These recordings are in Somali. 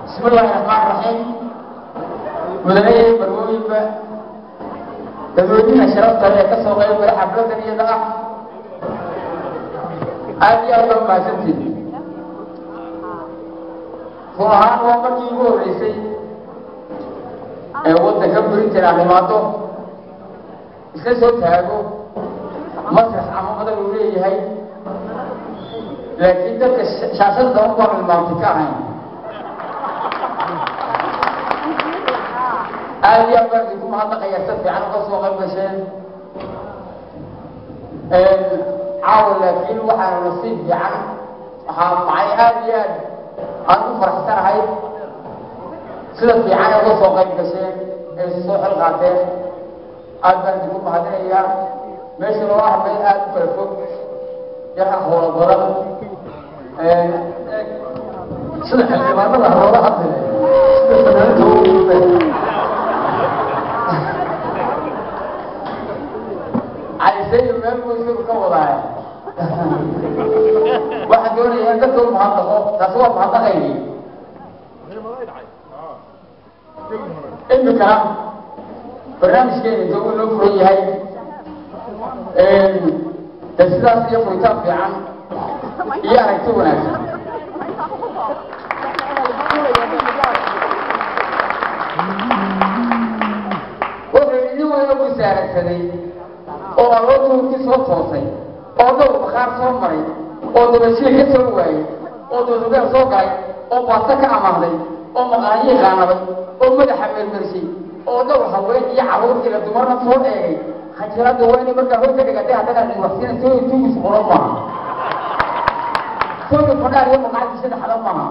Bismi illaahi raxmaan raxiim. Mudanaye, barwooyinba, dadweynaha sharafta leh ee ka soo qayb gala xafladan iyada ah, aada iyo aad baa mahadsantihin. Run ahaan waa markii ugu horreysay ee waddanka Britain aan imaado, iska soo taago masrax ama madal uu leeyahay, laakiin dadka shaashada daban baan ilmaamti ka ahayn. Aada iyo aad baan idinku mahadnaqayaa si fiican uga soo qayb gasheen caawa. Laakiin waxaana nasiib fiican, waxaa dhacay aada iyo aad aan u faraxsanahay sida fiican ay uga soo qayb gasheen ee isu soo xil qaateen. Aad baan idinku mahadinayaa. Meeshuna waa meel aada u kala fog, yar howlo badan. Sida xildhibaanada loola hadlay, sida fanaaniinta ugu Caliseyo meel buu isagu ka wadaay. Waxaan doonayaa in dadka u mahadnaqo, taasi waa mahadnaqaygii. Imikana barnaamijkeena inta uu inoo furan yahay de sidaas iyo furitaan fiican iyo aragti wanaagsan. Wuxuu idin weyno busaaragsaday oo aloo duhurkii soo toosay oo dhowr bakhaar soo maray oo dabashiil ka soo waayey oo dabasugaal soo galay oo baasto ka amaahday oo maqaayii qaanabay oo madaxa mermershay oo dhowr haween iyo carruur ila dumarna soo eegay. Khajirada waa inay markaa hor ka dhigatay haddana waxsiina soo tuugis qoran maaha, soo fadhaar iyo maqaayadii saddexda maaha,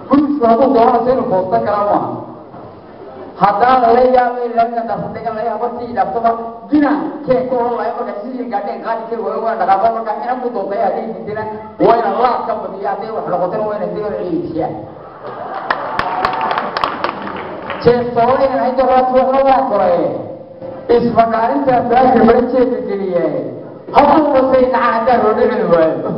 gurisku hadduu doonayso inuu goosto kala maaha. Haddana lala yaabay laga daafadhigan laga habartii idhaaftaba ginan kee ku oran lahay. Marka sidii gaadheen qaadi kari waayo, waa dhaqaaqo. Marka inan ku doontay hadday diidana waa ina laad ka badiya, hadday wax noqotana waa ina digal ciidishiyaa jeestoola inan haydo raatuuqna waa koraye isfadhaarintaa baakir bala jeedka geliye hadduu wasay naca haddaan loo dhicin waayo.